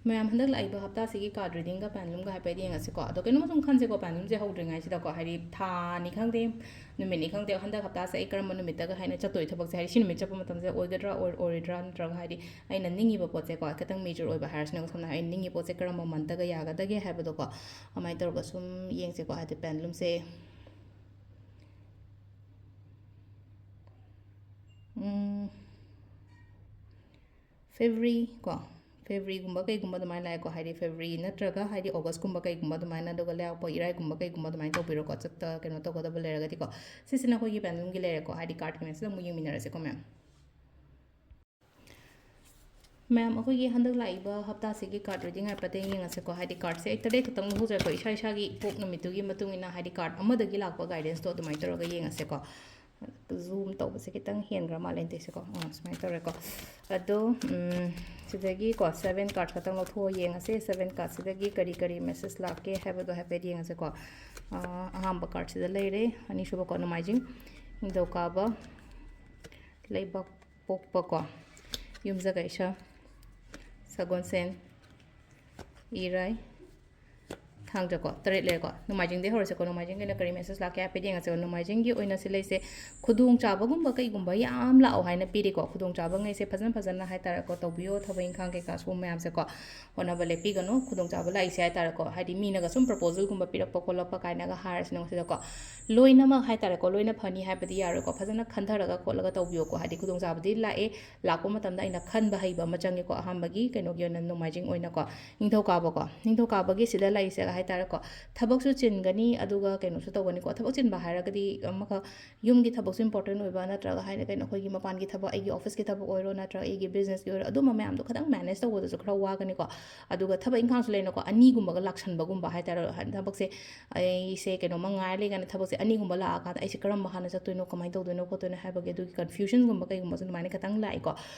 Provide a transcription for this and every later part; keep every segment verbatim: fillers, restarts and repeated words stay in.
ꯃꯌꯥꯝ, ꯍꯟꯗꯛ ꯂꯥꯛꯏꯕ ꯍꯞꯇꯥꯁꯤꯒꯤ card readingꯒ pendulumꯒ ꯍꯥꯏꯐꯦꯠ ꯌꯦꯡꯉꯁꯤꯀꯣ꯫ ꯑꯗꯣ ꯀꯩꯅꯣꯝ ꯁꯨꯝ ꯈꯟꯁꯦꯀꯣ, pendulumꯁꯦ ꯍꯧꯗ꯭ꯔꯤꯉꯩꯁꯤꯗꯀꯣ, ꯍꯥꯏꯗꯤ ꯊꯥꯅꯤ ꯈꯪꯗꯦ, ꯅꯨꯃꯤꯠꯅꯤ ꯈꯪꯗꯦ, ꯍꯟꯗꯛ ꯍꯞꯇꯥꯁꯦ ꯑꯩ ꯀꯔꯝꯕ ꯅꯨꯃꯤꯠꯇꯒ ꯍꯥꯏꯅ ꯆꯠꯇꯣꯏ ꯊꯕꯛꯁꯦ, ꯍꯥꯏꯗꯤ ꯁꯤ ꯅꯨꯃꯤꯠ ꯆꯠꯄ ꯃꯇꯝꯁꯦ ꯑꯣꯏꯒꯗ꯭ꯔꯥ ꯑꯣꯏ-, ꯑꯣꯏꯔꯣꯏꯗ꯭ꯔꯥ, ꯅꯠꯇ꯭ꯔꯒ ꯍꯥꯏꯗꯤ ꯑꯩꯅ ꯅꯤꯡꯉꯤꯕ ꯄꯣꯠꯁꯦꯀꯣ, ꯈꯤꯇꯪ major ꯑꯣꯏꯕ ꯍꯥꯏꯔꯁꯤꯅꯦꯀꯣ, ꯁꯝꯅ ꯍꯥꯏꯔꯕꯗ ꯑꯩꯅ ꯅꯤꯡꯉꯤ ꯄꯣꯠꯁꯦ ꯀꯔꯝꯕ monthꯇꯒ ꯌꯥꯒꯗꯒꯦ ꯍꯥꯏꯕꯗꯣꯀꯣ, ꯑꯗꯨꯃꯥꯏꯅ ꯇꯧꯔꯒ ꯁꯨꯝ ꯌꯦꯡꯁꯦꯀꯣ, ꯍꯥꯏꯗꯤ pendulumꯁꯦ꯫ ꯎꯝ, February ꯀꯣ, Februaryꯒꯨꯝꯕ ꯀꯩꯒꯨꯝꯕ ꯑꯗꯨꯃꯥꯏꯅ ꯂꯥꯛꯑꯦꯀꯣ, ꯍꯥꯏꯗꯤ February ꯅꯠꯇ꯭ꯔꯒ ꯍꯥꯏꯗꯤ Augustꯀꯨꯝꯕ ꯀꯩꯒꯨꯝꯕ ꯑꯗꯨꯃꯥꯏꯅ, ꯑꯗꯨꯒ ꯂꯩꯔꯛꯄ ꯏꯔꯥꯏꯒꯨꯝꯕ ꯀꯩꯒꯨꯝꯕ ꯑꯗꯨꯃꯥꯏꯅ ꯇꯧꯕꯤꯔꯣꯀꯣ, ꯆꯠꯇ ꯀꯩꯅꯣ ꯇꯧꯒꯗꯕ ꯂꯩꯔꯒꯗꯤꯀꯣ꯫ ꯁꯤꯁꯤꯅ ꯑꯩꯈꯣꯏꯒꯤ pendulumꯒꯤ ꯂꯩꯔꯦꯀꯣ, ꯍꯥꯏꯗꯤ cardꯀꯤ ꯃꯌꯥꯝꯁꯤꯗ ꯑꯃꯨꯛ ꯌꯦꯡꯃꯤꯟꯅꯔꯁꯦꯀꯣ ꯃꯌꯥꯝ꯫ ꯃꯌꯥꯝ, ꯑꯩꯈꯣꯏꯒꯤ ꯍꯟꯗꯛ ꯂꯥꯛꯏꯕ ꯍꯞꯇꯥꯁꯤꯒꯤ card reading ꯍꯥꯏꯐꯦꯠꯇꯪ ꯌꯦꯡꯉꯁꯦꯀꯣ꯫ ꯍꯥꯏꯗꯤ cardꯁꯦ ꯑꯩ ꯇꯔꯦꯠ ꯈꯛꯇꯪ ꯂꯧꯍꯧꯖꯔꯦꯀꯣ, ꯏꯁꯥ ꯏꯁꯥꯒꯤ ꯏꯄꯣꯛ ꯅꯨꯃꯤꯠꯇꯨꯒꯤ ꯃꯇꯨꯡ ꯏꯟꯅ, ꯍꯥꯏꯗꯤ card ꯑꯃꯗꯒꯤ ꯂꯥꯛꯄ guidanceꯇꯣ ꯑꯗꯨꯃꯥꯏꯅ ꯇꯧꯔꯒ ꯌꯦꯡꯉꯁꯦꯀꯣ꯫ Zoom ꯇꯧꯕꯁꯦ ꯈꯤꯇꯪ ꯍꯦꯟꯈ꯭ꯔ ꯃꯥꯜꯂꯦ ꯑꯩꯅ ꯇꯧꯔꯤꯁꯦꯀꯣ꯫ ꯑꯥ, ꯁꯨꯃꯥꯏꯅ ꯇꯧꯔꯦꯀꯣ꯫ ꯑꯗꯣ, ꯎꯝ, ꯁꯤꯗꯒꯤꯀꯣ seven card ꯈꯛꯇꯪ ꯂꯧꯊꯣꯛꯑ ꯌꯦꯡꯉꯁꯦ꯫ Seven cardꯁꯤꯗꯒꯤ ꯀꯔꯤ ꯀꯔꯤ message ꯂꯥꯛꯀꯦ ꯍꯥꯏꯕꯗꯣ ꯍꯥꯏꯐꯦꯠ ꯌꯦꯡꯉꯁꯦꯀꯣ꯫ ꯑꯥ, ꯑꯍꯥꯟꯕ cardꯁꯤꯗ ꯂꯩꯔꯦ, ꯑꯅꯤꯁꯨꯕꯀꯣ, ꯅꯣꯡꯃꯥꯏꯖꯤꯡ, ꯅꯤꯡꯊꯧꯀꯥꯕ, ꯂꯩꯕꯥꯛ ꯄꯣꯛꯄꯀꯣ, ꯌꯨꯝꯖꯀꯩꯁ, ꯁꯒꯣꯜꯁꯦꯟ, ꯏꯔꯥꯏ, ꯊꯥꯡꯖꯀꯣ, ꯇꯔꯦꯠ ꯂꯩꯔꯦꯀꯣ꯫ ꯅꯣꯡꯃꯥꯏꯖꯤꯡꯗꯩ ꯍꯧꯔꯁꯦꯀꯣ, ꯅꯣꯡꯃꯥꯏꯖꯤꯡꯒꯤ ꯑꯣꯏꯅ ꯀꯔꯤ message ꯂꯥꯛꯀꯦ ꯍꯥꯏꯐꯦꯠ ꯌꯦꯡꯉꯁꯦꯀꯣ꯫ ꯅꯣꯡꯃꯥꯏꯖꯤꯡꯒꯤ ꯑꯣꯏꯅ ꯁꯤ ꯂꯩꯁꯦ, ꯈꯨꯗꯣꯡꯆꯥꯕꯒꯨꯝꯕ ꯀꯩꯒꯨꯝꯕ ꯌꯥꯝ ꯂꯥꯛꯑꯣ ꯍꯥꯏꯅ ꯄꯤꯔꯤꯀꯣ꯫ ꯈꯨꯗꯣꯡꯆꯥꯕꯉꯩꯁꯦ ꯐꯖꯅ ꯐꯖꯅ ꯍꯥꯏꯇꯥꯔꯦꯀꯣ, ꯇꯧꯕꯤꯌꯣ, ꯊꯕꯛ ꯏꯪꯈꯥꯡ ꯀꯩꯀꯥ ꯁꯨꯕ ꯃꯌꯥꯝꯁꯦꯀꯣ, ꯍꯣꯠꯅꯕ ꯂꯦꯞꯄꯤꯒꯅꯨ꯫ ꯈꯨꯗꯣꯡꯆꯥꯕ ꯂꯥꯛꯏꯁꯦ ꯍꯥꯏꯇꯥꯔꯦꯀꯣ, ꯍꯥꯏꯗꯤ ꯃꯤꯅꯒ ꯁꯨꯝ proposalꯒꯨꯝꯕ ꯄꯤꯔꯛꯄ ꯈꯣꯠꯂꯛꯄ ꯀꯥꯏꯅꯒ ꯍꯥꯏꯔꯁꯤꯅꯦ ꯁꯤꯗꯀꯣ, ꯂꯣꯏꯅꯃꯛ ꯍꯥꯏꯇꯥꯔꯦꯀꯣ, ꯂꯣꯏꯅ ꯐꯅꯤ ꯍꯥꯏꯕꯗꯤ ꯌꯥꯔꯣꯏꯀꯣ꯫ ꯐꯖꯅ ꯈꯟꯊꯔꯒ ꯈꯣꯠꯂꯒ ꯇꯧꯕꯤꯌꯣꯀꯣ꯫ ꯍꯥꯏꯗꯤ ꯈꯨꯗꯣꯡꯆꯥꯕꯗꯤ ꯂꯥꯛꯑꯦ, ꯂꯥꯛꯄ ꯃꯇꯝꯗ ꯑꯩꯅ ꯈꯟꯕ ꯍꯩꯕ ꯑꯃ ꯆꯪꯉꯦꯀꯣ꯫ ꯑꯍꯥꯟꯕꯒꯤ ꯀꯩꯅꯣꯒꯤ ꯑꯣꯏꯅ ꯅꯣꯡꯃꯥꯏꯖꯤꯡ ꯑꯣꯏꯅꯀꯣ, ꯅꯤꯡꯊꯧꯀꯥꯕꯀꯣ, ꯅꯤꯡꯊꯧꯀꯥꯕꯒꯤ ꯁꯤꯗ ꯂꯩꯁꯦ ꯍꯥꯏꯇꯥꯔꯦꯀꯣ, ꯊꯕꯛꯁꯨ ꯆꯤꯟꯒꯅꯤ, ꯑꯗꯨꯒ ꯀꯩꯅꯣꯁꯨ ꯇꯧꯒꯅꯤꯀꯣ꯫ ꯊꯕꯛ ꯆꯤꯟꯕ ꯍꯥꯏꯔꯒꯗꯤ ꯑꯃꯈꯛ ꯌꯨꯝꯒꯤ ꯊꯕꯛꯁꯨ important ꯑꯣꯏꯕ, ꯅꯠꯇ꯭ꯔꯒ ꯍꯥꯏꯅ ꯀꯩꯅꯣ ꯑꯩꯈꯣꯏꯒꯤ ꯃꯄꯥꯟꯒꯤ ꯊꯕꯛ, ꯑꯩꯒꯤ officeꯀꯤ ꯊꯕꯛ ꯑꯣꯏꯔꯣ, ꯅꯠꯇ꯭ꯔꯒ ꯑꯩꯒꯤ businessꯀꯤ ꯑꯣꯏꯔꯣ, ꯑꯗꯨꯝꯕ ꯃꯌꯥꯝꯗꯣ ꯈꯤꯇꯪ manage ꯇꯧꯕꯗꯁꯨ ꯈꯔ ꯋꯥꯒꯅꯤꯀꯣ꯫ ꯑꯗꯨꯒ ꯊꯕꯛ ꯏꯪꯈꯥꯡꯁꯨ ꯂꯩꯅꯀꯣ, ꯑꯅꯤꯒꯨꯝꯕꯒ ꯂꯥꯛꯁꯟꯕꯒꯨꯝꯕ ꯍꯥꯏꯇꯥꯔꯦ꯫ ꯍꯥꯏꯗꯤ ꯊꯕꯛꯁꯦ, ꯑꯩꯁꯦ ꯀꯩꯅꯣꯝꯃ ꯉꯥꯏꯔ ꯂꯩꯀꯥꯟꯗ ꯊꯕꯛꯁꯦ ꯑꯅꯤꯒꯨꯝꯕ ꯂꯥꯛꯑꯀꯥꯟꯗ ꯑꯩꯁꯦ ꯀꯔꯝꯕ ꯍꯥꯟꯅ ꯆꯠꯇꯣꯏꯅꯣ, ꯀꯃꯥꯏꯅ ꯇꯧꯗꯣꯏꯅꯣ ꯈꯣꯠꯇꯣꯏꯅꯣ ꯍꯥꯏꯕꯒꯤ ꯑꯗꯨꯒꯤ confusionꯒꯨꯝꯕ ꯀꯩꯒꯨꯝꯕꯁꯨ ꯑꯗꯨꯃꯥꯏꯅ ꯈꯤꯇꯪ ꯂꯥꯛꯏꯀꯣ꯫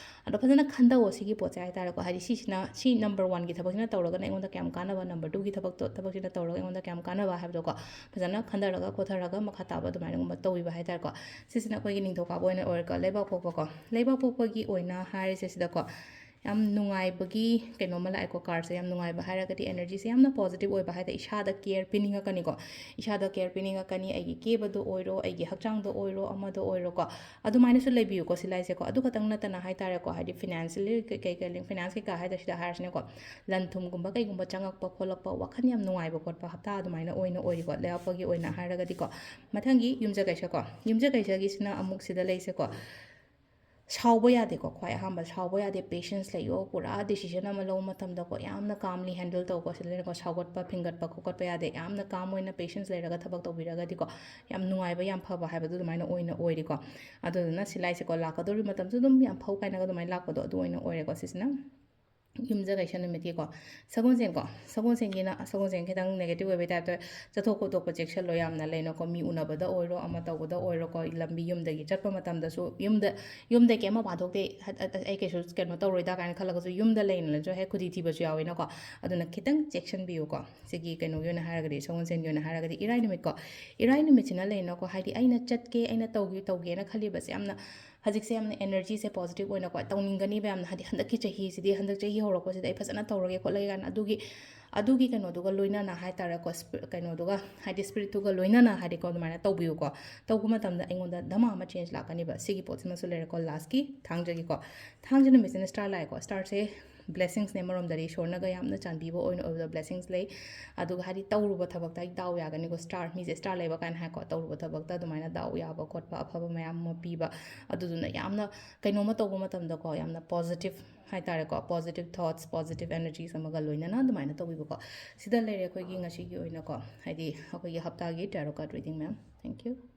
ꯑꯗꯣ ꯐꯖꯅ ꯈꯟꯗꯧꯑꯣ ꯁꯤꯒꯤ ꯄꯣꯠꯁꯦ ꯍꯥꯏꯇꯥꯔꯦꯀꯣ꯫ ꯍꯥꯏꯗꯤ ꯁꯤꯁꯤꯅ, ꯁꯤ number oneꯒꯤ ꯊꯕꯛꯁꯤꯅ ꯇꯧꯔꯒꯅ ꯑꯩꯉꯣꯟꯗ ꯀꯌꯥꯝ ꯀꯥꯟꯅꯕ, number twoꯒꯤ ꯊꯕꯛꯇꯣ, ꯊꯕꯛꯁꯤꯅ ꯇꯧꯔꯒ ꯑꯩꯉꯣꯟꯗ ꯀꯌꯥꯝ ꯀꯥꯟꯅꯕ ꯍꯥꯏꯕꯗꯣꯀꯣ, ꯐꯖꯅ ꯈꯟꯊꯔꯒ ꯈꯣꯠꯊꯔꯒ ꯃꯈꯥ ꯇꯥꯕ ꯑꯗꯨꯃꯥꯏꯅꯒꯨꯝꯕ ꯇꯧꯕꯤꯕ ꯍꯥꯏꯇꯥꯔꯦꯀꯣ꯫ ꯁꯤꯁꯤꯅ ꯑꯩꯈꯣꯏꯒꯤ ꯅꯤꯡꯊꯧꯀꯥꯕ ꯑꯣꯏꯅ ꯑꯣꯏꯔꯦꯀꯣ, ꯂꯩꯕꯥꯛ ꯄꯣꯛꯄꯀꯣ꯫ ꯂꯩꯕꯥꯛ ꯄꯣꯛꯄꯒꯤ ꯑꯣꯏꯅ ꯍꯥꯏꯔꯤꯁꯦ ꯁꯤꯗꯀꯣ, ꯌꯥꯝ ꯅꯨꯡꯉꯥꯏꯕꯒꯤ ꯀꯩꯅꯣꯝꯃ ꯂꯥꯛꯑꯦꯀꯣ꯫ ꯀꯥꯔꯠꯁꯦ ꯌꯥꯝ ꯅꯨꯡꯉꯥꯏꯕ ꯍꯥꯏꯔꯒꯗꯤ ꯑꯦꯅꯔꯖꯤꯁꯦ ꯌꯥꯝꯅ ꯄꯣꯖꯤꯇꯤꯚ ꯑꯣꯏꯕ ꯍꯥꯏ ꯇꯥꯔꯦ꯫ ꯏꯁꯥꯗ ꯀꯦꯌꯔ ꯄꯤꯅꯤꯡꯉꯛꯀꯅꯤꯀꯣ꯫ ꯏꯁꯥꯗ ꯀꯦꯌꯔ ꯄꯤꯅꯤꯡꯉꯛꯀꯅꯤ꯫ ꯑꯩꯒꯤ ꯀꯦꯕꯗ ꯑꯣꯏꯔꯣ, ꯑꯩꯒꯤ ꯍꯛꯆꯥꯡꯗ ꯑꯣꯏꯔꯣ, ꯑꯃꯗ ꯑꯣꯏꯔꯣꯀꯣ꯫ ꯑꯗꯨꯃꯥꯏꯅꯁꯨ ꯂꯩꯕꯤꯌꯨꯀꯣ ꯁꯤ ꯂꯥꯏꯁꯦꯀꯣ꯫ ꯑꯗꯨ ꯈꯛꯇꯪ ꯅꯠꯇꯅ ꯍꯥꯏ ꯇꯥꯔꯦꯀꯣ, ꯍꯥꯏꯗꯤ ꯐꯤꯅꯥꯟꯁꯤꯌꯦꯜꯂꯤ ꯀꯩ ꯀꯩ ꯀꯩ ꯐꯤꯅꯥꯟꯁ ꯀꯩꯀꯥ ꯍꯥꯏ ꯇꯥꯔꯦ, ꯁꯤꯗ ꯍꯥꯏꯔꯁꯤꯅꯦꯀꯣ, ꯂꯟ ꯊꯨꯝꯒꯨꯝꯕ ꯀꯩꯒꯨꯝꯕ ꯆꯪꯉꯛꯄ ꯈꯣꯠꯂꯛꯄ, ꯋꯥꯈꯜ ꯌꯥꯝ ꯅꯨꯡꯉꯥꯏꯕ ꯈꯣꯠꯄ ꯍꯞꯇꯥ ꯑꯗꯨꯃꯥꯏꯅ ꯑꯣꯏꯅ ꯑꯣꯏꯔꯤꯀꯣ, ꯂꯩꯕꯥꯛꯄꯒꯤ ꯑꯣꯏꯅ ꯍꯥꯏꯔꯒꯗꯤꯀꯣ꯫ ꯃꯊꯪꯒꯤ ꯌꯨꯝꯖꯀꯩꯁꯀꯣ꯫ ꯌꯨꯝꯖꯀꯩꯁꯒꯤꯁꯤꯅ ꯑꯃꯨꯛ ꯁꯤꯗ ꯂꯩꯁꯦꯀꯣ꯫ ꯁꯥꯎꯕ ꯌꯥꯗꯦꯀꯣ꯫ ꯈ꯭ꯋꯥꯏ ꯑꯍꯥꯟꯕ ꯁꯥꯎꯕ ꯌꯥꯗꯦ꯫ ꯄꯦꯁꯦꯟꯁ ꯂꯩꯌꯣ꯫ ꯄꯨꯔꯥ ꯗꯤꯁꯤꯖꯟ ꯑꯃ ꯂꯧꯕ ꯃꯇꯝꯗꯀꯣ, ꯌꯥꯝꯅ ꯀꯥꯝꯂꯤ ꯍꯦꯟꯗꯜ ꯇꯧꯀꯣ꯫ ꯁꯤꯗꯅꯀꯣ, ꯁꯥꯎꯒꯠꯄ, ꯐꯤꯡꯒꯠꯄ, ꯈꯣꯀꯠꯄ ꯌꯥꯗꯦ꯫ ꯌꯥꯝꯅ ꯀꯥꯝ ꯑꯣꯏꯅ ꯄꯦꯁꯦꯟꯁ ꯂꯩꯔꯒ ꯊꯕꯛ ꯇꯧꯕꯤꯔꯒꯗꯤꯀꯣ, ꯌꯥꯝ ꯅꯨꯡꯉꯥꯏꯕ, ꯌꯥꯝ ꯐꯕ ꯍꯥꯏꯕꯗꯨ ꯑꯗꯨꯃꯥꯏꯅ ꯑꯣꯏꯅ ꯑꯣꯏꯔꯤꯀꯣ꯫ ꯑꯗꯨꯗꯨꯅ ꯁꯤ ꯂꯥꯏꯁꯦꯀꯣ, ꯂꯥꯛꯀꯗꯧꯔꯤ ꯃꯇꯝꯁꯨ ꯑꯗꯨꯝ ꯌꯥꯝ ꯐꯧ ꯀꯥꯏꯅꯒ ꯑꯗꯨꯃꯥꯏꯅ ꯂꯥꯛꯄꯗꯣ, ꯑꯗꯨ ꯑꯣꯏꯅ ꯑꯣꯏꯔꯦꯀꯣ ꯁꯤꯁꯤꯅ꯫ ꯌꯨꯝꯖꯀꯩꯁ ꯅꯨꯃꯤꯠꯀꯤꯀꯣ꯫ ꯁꯒꯣꯜꯁꯦꯟꯀꯣ, ꯁꯒꯣꯜꯁꯦꯟꯒꯤꯅ, ꯁꯒꯣꯜꯁꯦꯟ ꯈꯤꯇꯪ ꯅꯦꯒꯦꯇꯤꯚ ꯑꯣꯏꯕꯩ ꯇꯥꯏꯞꯇ, ꯆꯠꯊꯣꯛ ꯈꯣꯠꯇꯣꯛꯄ ꯆꯦꯛꯁꯤꯜꯂꯣ ꯌꯥꯝꯅ ꯂꯩꯅꯀꯣ꯫ ꯃꯤ ꯎꯅꯕꯗ ꯑꯣꯏꯔꯣ, ꯑꯃ ꯇꯧꯕꯗ ꯑꯣꯏꯔꯣꯀꯣ, ꯂꯝꯕꯤ ꯌꯨꯝꯗꯒꯤ ꯆꯠꯄ ꯃꯇꯝꯗꯁꯨ, ꯌꯨꯝꯗ, ꯌꯨꯝꯗꯒꯤ ꯑꯃ ꯄꯥꯟꯊꯣꯛꯇꯦ, ꯍ-, ꯑ-, ꯑ-, ꯑꯩ ꯀꯩꯁꯨ ꯀꯩꯅꯣ ꯇꯧꯔꯣꯏꯗ ꯀꯥꯏꯅ ꯈꯜꯂꯒꯁꯨ, ꯌꯨꯝꯗ ꯂꯩꯅꯁꯨ ꯍꯦꯛ ꯈꯨꯗꯤ ꯊꯤꯕꯁꯨ ꯌꯥꯎꯋꯤꯅꯀꯣ꯫ ꯑꯗꯨꯅ ꯈꯤꯇꯪ ꯆꯦꯛꯁꯤꯟꯕꯤꯌꯨꯀꯣ꯫ ꯁꯤꯒꯤ ꯀꯩꯅꯣꯒꯤ ꯑꯣꯏꯅ ꯍꯥꯏꯔꯒꯗꯤ, ꯁꯒꯣꯜꯁꯦꯟꯒꯤ ꯑꯣꯏꯅ ꯍꯥꯏꯔꯒꯗꯤ, ꯏꯔꯥꯏ ꯅꯨꯃꯤꯠꯀꯣ, ꯏꯔꯥꯏ ꯅꯨꯃꯤꯠꯁꯤꯅ ꯂꯩꯅꯀꯣ, ꯍꯥꯏꯗꯤ ꯑꯩꯅ ꯆꯠꯀꯦ, ꯑꯩꯅ ꯇꯧꯒꯦ, ꯇꯧꯒꯦꯅ ꯈꯜꯂꯤꯕꯁꯦ ꯌꯥꯝꯅ, ꯍꯧꯖꯤꯛꯁꯦ ꯌꯥꯝꯅ ꯑꯦꯅꯔꯖꯤꯁꯦ ꯄꯣꯖꯤꯇꯤꯚ ꯑꯣꯏꯅꯀꯣ ꯇꯧꯅꯤꯡꯒꯅꯤꯕ ꯌꯥꯝꯅ, ꯍꯥꯏꯗꯤ ꯍꯟꯗꯛꯀꯤ ꯆꯍꯤꯁꯤꯗꯤ, ꯍꯟꯗꯛ ꯆꯍꯤ ꯍꯧꯔꯛꯄꯁꯤꯗ ꯑꯩ ꯐꯖꯅ ꯇꯧꯔꯒꯦ ꯈꯣꯠꯂꯒꯦ ꯀꯥꯏꯅ, ꯑꯗꯨꯒꯤ, ꯑꯗꯨꯒꯤ ꯀꯩꯅꯣꯗꯨꯒ ꯂꯣꯏꯅꯅ ꯍꯥꯏ ꯇꯥꯔꯦꯀꯣ, ꯁ꯭ꯄꯤ-, ꯀꯩꯅꯣꯗꯨꯒ, ꯍꯥꯏꯗꯤ ꯁ꯭ꯄꯤꯔꯤꯠꯇꯨꯒ ꯂꯣꯏꯅꯅ ꯍꯥꯏꯗꯤꯀꯣ, ꯑꯗꯨꯃꯥꯏꯅ ꯇꯧꯕꯤꯌꯨꯀꯣ꯫ ꯇꯧꯕ ꯃꯇꯝꯗ ꯑꯩꯉꯣꯟꯗ ꯙꯃꯥ ꯑꯃ ꯆꯦꯟꯖ ꯂꯥꯛꯀꯅꯤꯕ꯫ ꯁꯤꯒꯤ ꯄꯣꯠꯁꯤꯃꯁꯨ ꯂꯩꯔꯦꯀꯣ꯫ ꯂꯥꯁꯀꯤ ꯊꯥꯡꯖꯒꯤꯀꯣ, ꯊꯥꯡꯖ ꯅꯨꯃꯤꯠꯁꯤꯅ ꯁ꯭ꯇꯥꯔ ꯂꯥꯛꯑꯦꯀꯣ꯫ ꯁ꯭ꯇꯥꯔꯁꯦ ꯕ꯭ꯂꯦꯁꯤꯡꯁꯅꯦ ꯑꯃꯔꯣꯝꯗꯗꯤ, ꯏꯁꯣꯔꯅꯒ ꯌꯥꯝꯅ ꯆꯥꯟꯕꯤꯕ ꯑꯣꯏꯅ ꯑꯣꯏꯕꯗ ꯕ꯭ꯂꯦꯁꯤꯡꯁ ꯂꯩ꯫ ꯑꯗꯨꯒ ꯍꯥꯏꯗꯤ ꯇꯧꯔꯨꯕ ꯊꯕꯛꯇ ꯑꯩ ꯗꯥꯎ ꯌꯥꯒꯅꯤꯀꯣ꯫ ꯁ꯭ꯇꯥꯔ, ꯃꯤꯁꯦ ꯁ꯭ꯇꯥꯔ ꯂꯩꯕ ꯀꯥꯏꯅ ꯍꯥꯏꯀꯣ, ꯇꯧꯔꯨꯕ ꯊꯕꯛꯇ ꯑꯗꯨꯃꯥꯏꯅ ꯗꯥꯎ ꯌꯥꯕ ꯈꯣꯠꯄ ꯑꯐꯕ ꯃꯌꯥꯝ ꯑꯃ ꯄꯤꯕ꯫ ꯑꯗꯨꯗꯨꯅ ꯌꯥꯝꯅ ꯀꯩꯅꯣꯝꯃ ꯇꯧꯕ ꯃꯇꯝꯗꯀꯣ, ꯌꯥꯝꯅ ꯄꯣꯖꯤꯇꯤꯚ ꯍꯥꯏ ꯇꯥꯔꯦꯀꯣ, ꯄꯣꯖꯤꯇꯤꯚ ꯊꯣꯠꯁ, ꯄꯣꯖꯤꯇꯤꯚ ꯑꯦꯅꯔꯖꯤꯁ ꯑꯃꯒ ꯂꯣꯏꯅꯅ ꯑꯗꯨꯃꯥꯏꯅ ꯇꯧꯕꯤꯕꯀꯣ꯫ ꯁꯤꯗ ꯂꯩꯔꯦ ꯑꯩꯈꯣꯏꯒꯤ ꯉꯁꯤꯒꯤ ꯑꯣꯏꯅꯀꯣ, ꯍꯥꯏꯗꯤ ꯑꯩꯈꯣꯏꯒꯤ ꯍꯞꯇꯥꯒꯤ tarot card reading, ma'am. Thank you.